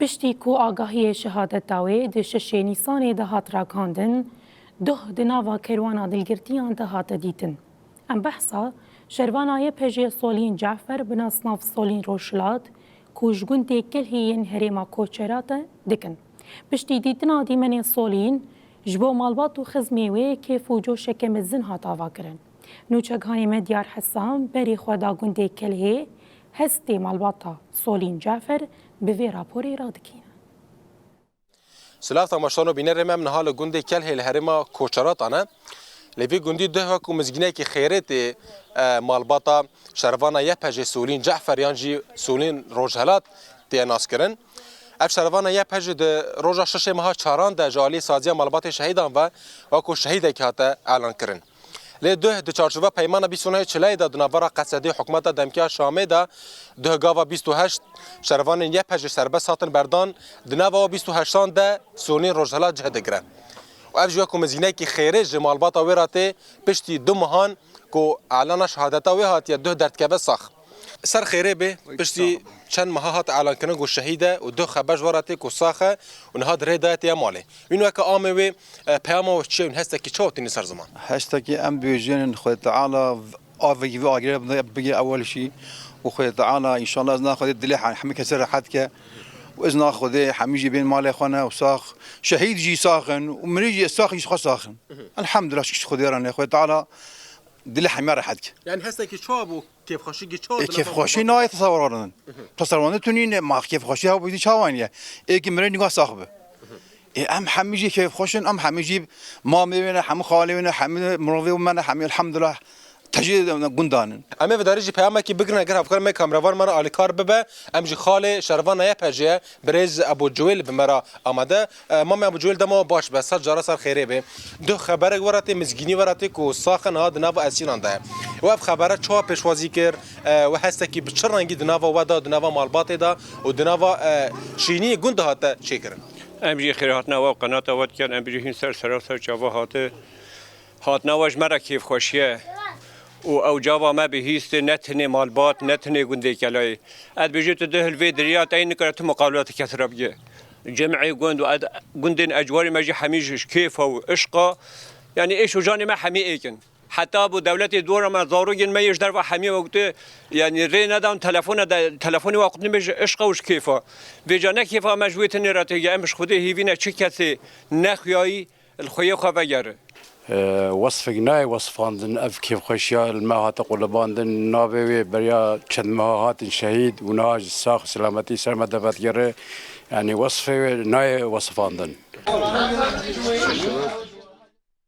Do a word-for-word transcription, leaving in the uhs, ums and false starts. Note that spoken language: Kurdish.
Piştî ku agahiyê şehadeta wê di şeşê Nîsanê de hat ragihandin, doh di nava kerwana dilgirtiyan de hate dîtin. Em behsa şervana Y P J Solîn Cafer bi nasnav Solîn Rojhilat ku ji gundê Kelhê yên herêma Koçerat e dikin. Piştî dîtina dîmenê Solîn ji bo malbat û xizmê wê kêf û coşeke mezin hat avakirin. Nûçeganê me Diyar Hesan berê xwe da gundê Kelhê, hestê malbata Solîn Cafer bi vê raporê radikîne. Silav temaşevan û bînerê me, em niha li gundê Kelhê li herêma Koçeratan e. Lê vî gundî duh wekû mizgînekî xêrê tê, e, malbata şervana Y P J Solîn Cafer yan jî Solîn Rojhelat tê naskirin. Ev şervana Y P J di roja şeşê meha çaran de ji alî saziya malbatê şehîdan ve wekû şehîdekî hate elankirin. Lê duh di çarçova peymana bîst û nehê Çilayê de di navbera Qesedê hikûmeta demkî ya Şamê de duh gava bîst û heşt şervanên Y P J serbest hatin berdan, di nava wan bîst û heştan de Solîn Rojhelat cih digire. Û ev jî wekû mizgînekî xêrê ji malbata wê re tê piştî du mehan ku elana şehadeta wê hatiye duh derdikeve sax. Ser xêrê bê, piştî çend meha hat elankirin ku şehîd e û duh xeber ji we re tê ku sax e û niha di rê de tê malê. Wîn weke amê wê, e, peyama we çi ye û hestekî çawa tînî ser ziman? Hestekî em dibêjin Xwedê Teala avekî vê agirê bide, bigê ewel jî û Xwedê Teala înşallah izna Xwedê dilê he-, hemî kesê rehet ke û izna Xwedê hemî jî bên malê xwe ne û sax, şehîd jî sax in û mirî jî sax in, jî xwe sax in. Elhamdulillah, şikir Xwedê re ne, Xwedê Teala dilê hemî rehet ke. Yani hestekî çawa bû? Kêfxweşî çawa? Ê, kêfxweşî nayê tesewirandin. Tesewirandin tu nîne, ma kêfxweşî ha bû çawa ye? Ê ki mirê nîga sax bi. Ê, em hemî jî kêfxweş in, em hemî jî mamê wê ne, hemî xalê wê ne, hemî mirovê me ne, hemî elhamdulillah tejî gundan in. Em ê vidarî jî peyamekî bigrin, eger hevkar me kameravan me re alîkar bibe, em jî xalê şervana Y P J ye, birêz Ebû Ciwêl bi me re amade. E, Mamê Ebû Ciwêl dema we baş be, sed cara ser xêrê be. Duh xeberek we re tê, mizgînî we re tê ku sax e, niha di nava esîran de ye. Û ev xebere çawa pêşwazî kir? E, we hestekî bi çi rengî di nava we de, di nava malbatê de û di nava, e, şîniyê gund de hate çêkirin? Em jî xêrhatina we û qenata we dikin, em jî hîn ser sera ser çava hate. Hatina we ji me re kêfxweşî ye. Û ew cava me bihîstê ne tenê malbat, ne tenê gundê Kelayê. Ez dibêjim tu dih li vê derya te yê nikare tu muqabilat kes re bike. Cemê gund û ed-, gundên ecwarê me jî hemî ji kêfa û işqa, yanî êş û canê me hemî êk in. Heta bû dewletê dora me, zarokên me yê ji derve hemî wekte, yanî rê nedan telefone de, telefonê wa qutnibê ji işqa û ji kêfa. Vêca ne kêfa me ji wê tenê re têge, em ji Xwedê hêvî ne çi kesê nexuyayî li xweyê xwe vegere. E, wesfek nayê wesfandin, ev kêfxweşiya li me hate qulibandin, navê wê beriya çend meha hatin şehîd û niha ji sax selametî ser me de vedigere. Yanî wesfê wê nayê wesfandin.